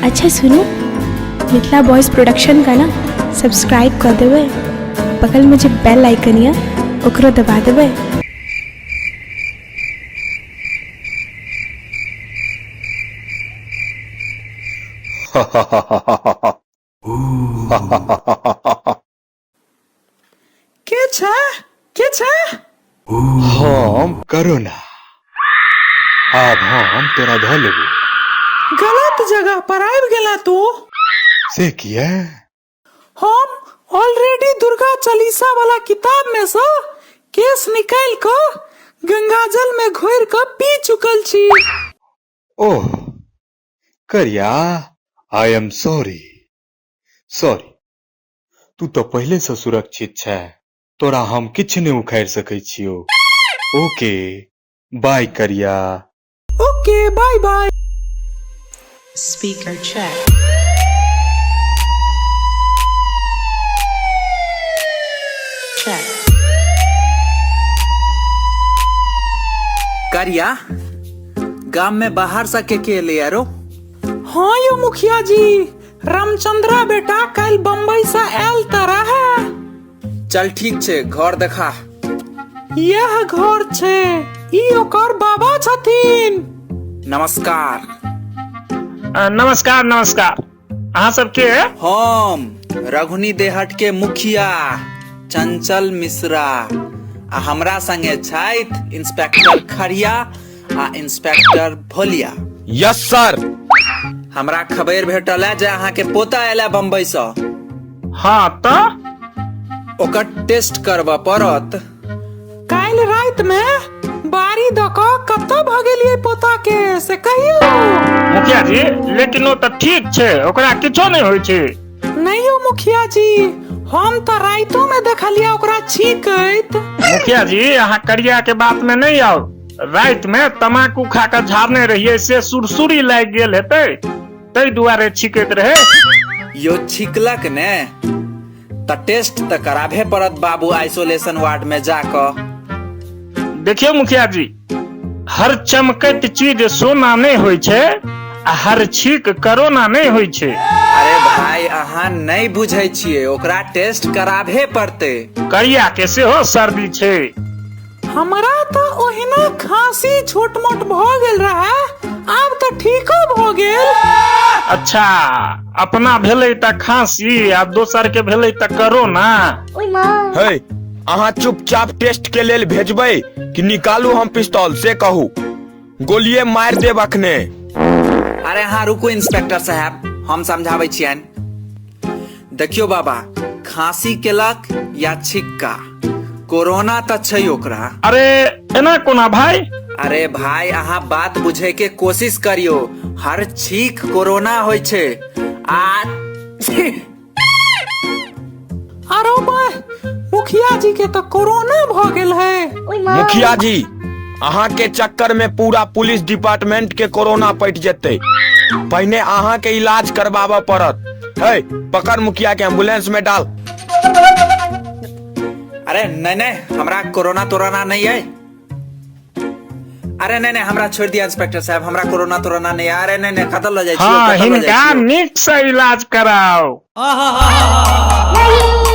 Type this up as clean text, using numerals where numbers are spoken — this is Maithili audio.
अच्छा सुनू, मिथिला बॉयज प्रोडक्शन का ना सब्सक्राइब कर देबै, बगल में जे बेल आइकन यऽ ओकरो दबा देबै। के छै के छै? हम करोना, आब हम तोरा धऽ लेबो। गलत जगह पर आबि गेला तू। से किया? हम ऑलरेडी दुर्गा चालीसा वाला किताब में से केस निकालि कऽ गंगाजल में घोरि कऽ पी चुकल छी। ओह करिया, I am sorry sorry, तू तऽ पहिले से सुरक्षित छै, तोरा हम किछु नहि उखाड़ि सकै छियौ। ओके बाय करिया। Okay bye bye. Speaker check. Check. करिया, गाम में बाहर से के के एलै यारो? हाँ यो मुखिया जी, रामचंद्रा बेटा काल्हि बम्बई से आयल त रहे। चल ठीक छै, घर देखा। यह घर छै, ई ओकर बाबा छथिन। नमस्कार। नमस्कार नमस्कार। अहाँ सबके? हम रघुनी देहट के मुखिया चंचल मिश्रा, आ हमरा संगे छथि इंस्पेक्टर खरिया आ इंस्पेक्टर भोलिया। Yes sir. हमरा खबर भेटल है जे अहाँ के पोता आयल है बम्बई से। हाँ त ओकर टेस्ट करबऽ पड़त। काल्हि राति में बारी दऽ कऽ कतऽ भगेलियै पोता के से कहियौ। मुखिया जी, लेकिन ओ तऽ ठीक छै, ओकरा किछो नहि होइ छै। नहीं यौ मुखिया जी, हम तऽ राइतो में देखलियै ओकरा छींकैत। मुखिया जी, अहाँ करिया के बात में नहीं आउ। राति में तमाकू खा कऽ झाड़ने रहियै से सुरसुरी लागि गेल हेतै, ताहि दुआरे छींकैत रहै। यो छींकलक ने तऽ टेस्ट तऽ कराबे पड़त बाबू, आइसोलेशन वार्ड में जाकऽ। देखियौ मुखिया जी, हर चमकैत चीज सोना नहि होइ छै आ हर छींक करोना नहि होइ छै। अरे भाई, अहाँ नहि बुझै छियै, ओकरा टेस्ट कराबे पड़तै। करिया के सेहो सर्दी छै। हमरा तऽ ओहिना खांसी छोट मोट भऽ गेल रहे, आब तऽ ठीको भऽ गेल। अच्छा, अपना भेलै तऽ खांसी आ दोसर के भेलै तऽ करोना। हे, अहाँ चुपचाप टेस्ट के लेल भेजबै कि निकालू हम पिस्तौल से कहू? गोलिये मारि देब अखने। अरे अहाँ रुकू इंस्पेक्टर साहब, हम समझाबै छियनि। देखियौ बाबा, खांसी केलक या छिक्का, कोरोना तऽ छै ओकरा। अरे एना कोना भाई? अरे भाई, अहाँ बात बुझे के कोशिश करियो, हर छींक कोरोना होइ छै। आ अरे बा, मुखिया जी के तऽ कोरोना भऽ गेल है। मुखिया जी, अहाँ के चक्कर में पूरा पुलिस डिपार्टमेंट के कोरोना पटि जेतै। पहिने अहाँ के इलाज करबाबऽ पड़त। हे, पकड़ मुखिया के, एम्बुलेंस में डाल। अरे नहीं नहीं, हमरा कोरोना तोरोना नहीं है। अरे नहीं नहीं, हमरा छोड़ दिया इंस्पेक्टर साहब, हमरा कोरोना तोरोना नहीं है। अरे नहीं नहीं, कतऽ लऽ जाइ छियौ, हाँ, कतऽ लऽ जाइ हिनका छियौ? नीक से इलाज कराओ। नहीं।